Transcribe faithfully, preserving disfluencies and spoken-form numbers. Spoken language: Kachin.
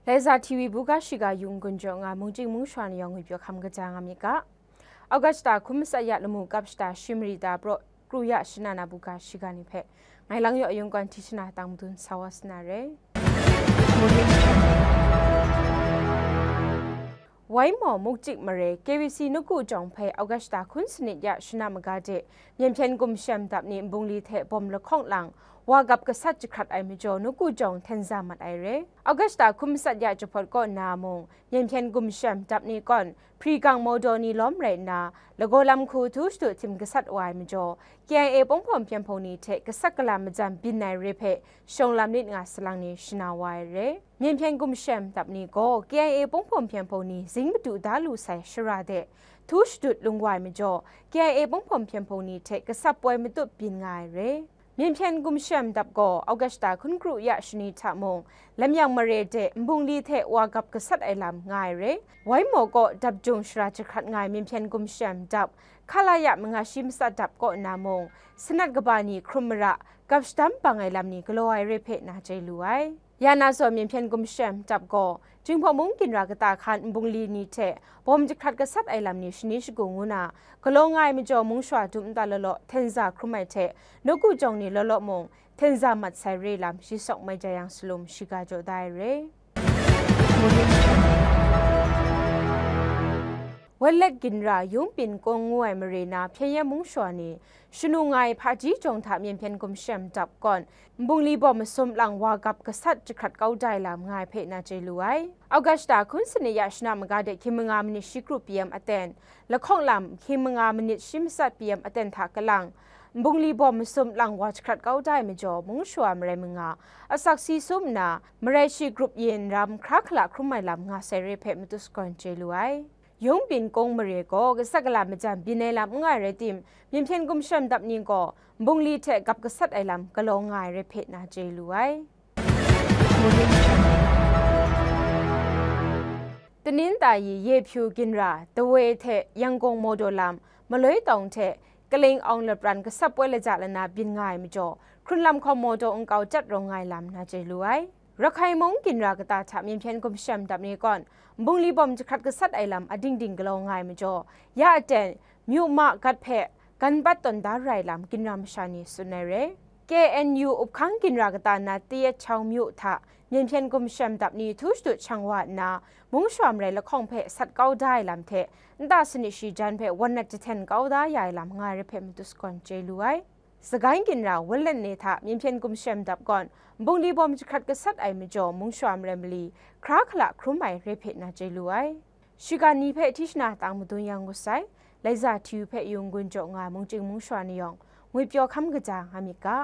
Laiza T V buga shiga yung gun jaw nga mungchying mungshwa ni yawng ngwi pyaw hkam kaja nga myit ga. August shata hkun matsat ya lamu kap shata shi mari da praw kru ya shana na buga shiga ni hpe ngai lang yaw yung kwan hti shana tang madun sa wa sa na re. Waimaw Mukjik mare K B C nawku jawng hpe August shata hkun sanit ya shana maga de Myen hpyen gumshem dap ni nbungli hte bawm lahkawng lang wa gap gasat jahkrat ai majaw nawku jawng htenza mat ai re. August shata hkun matsat ya jahpawt kaw nna mung, Myen hpyen gumshem dap ni kawn, hpri gang mawdaw ni lawm rai nna, lagaw lam hku htu shadut htim gasat wa ai majaw, K I A pawng hpawm hpyen hpung ni hte gasat galam majan byin ai re hpe, shawng lam nit nga salang ni shana wa ai re. Myen hpyen gumshem dap ni gaw, K I A pawng hpawm hpyen hpung ni zing madu da lu sai shara de, htu shadut lung wa ai majaw, K I A pawng hpawm hpyen hpung ni hte gasat poi matut byin nga ai re. Myen hpyen gumshem dap gaw August shata hkun kru ya shani hta mung, lamyang mare de nbungli hte wa gap gasat ai lam nga ai re. Waimaw kaw dap jung shara jahkrat nga ai myen hpyen gumshem dap, hkala ya manga shi matsat dap kaw nna mung, sanat kaba ni hkrum mara, gap shadam bang ai lam ni galaw ai re hpe na chye lu ai. Ya na zawn myen hpyen gumshem dap gaw, Jinghpaw mung ginra kata hkan nbungli ni hte bawm jahkrat gasat ai lam ni shani shagu ngu na, galaw nga ai majaw mungshwa dum nta law law htenza hkrum ai hte, nawku jawng ni law law mung htenza mat sai re lam shi sawk mai ja yang salum shiga jaw da ai re. Wenlet ginra Yung Pin Kung ngu ai mare na Hpyen Yen mungshwa ni shanu nga ai hpaji jawng hta myen hpyen gumshem dap kawn, nbungli bawm masum lang wa gap gasat jahkrat kau da ai lam nga ai hpe na chye lu ai. August shata hkun sanit ya shana maga de hkying manga minit shi kru P M aten, lahkawng lam hkying manga minit shi matsat P M aten hta kalang, nbungli bawm masum lang wa jahkrat kau da ai majaw, mungshwa marai manga, asak si sum nna, marai shi grup yin ram hkra hkala hkrum ai lam nga sai re hpe matu sagawn chye lu ai. Yung Pin Kung mare gaw gasat galam majan byin ai lam n nga ai rai tim, myen hpyen gumshem dap ni gaw nbungli hte gap gasat ai lam galaw nga ai rai hpe na chye lu ai. Tanin tayi Yehpyu ginra Dawei hte Yangon mawdaw lam, Maloi tawng hte Kaling Awng lapran gasat poi laja lana byin nga ai majaw, hkrun lam hkawm mawdaw nkau chyat rawng nga ai lam na chye lu ai. Rakhai mung ginra kata hta myen hpyen gumshem dap ni kawn, nbungli bawm jahkrat gasat ai lam ading ding galaw nga ai majaw, ya aten, myu ma gat hpe gan bat tawn da rai lam ginra masha ni tsun ai re. K N U uphkang ginra kata na Tayet Chau myu hta myen hpyen gumshem dap ni htu shadut shang wa nna, mungshwa marai lahkawng hpe sat kau da ai lam hte, nta sanit shi jan hpe wan nat jahten kau da ya ai lam nga ai re hpe matu sagawn chye lu ai. Sagan ginra Wenlet ni hta myen hpyen gumshem dap kawn, nbungli bawm jahkrat gasat ai majaw, mungshwa marai mali hkra hkala hkrum ai re hpe na chye lu ai. Shiga ni hpe hti shana tang madun yang ngut sai, Laiza T V hpe yung gun jaw nga ai mungchying mungshwa ni yawng, ngwipyaw hkam kaja nga myit ga.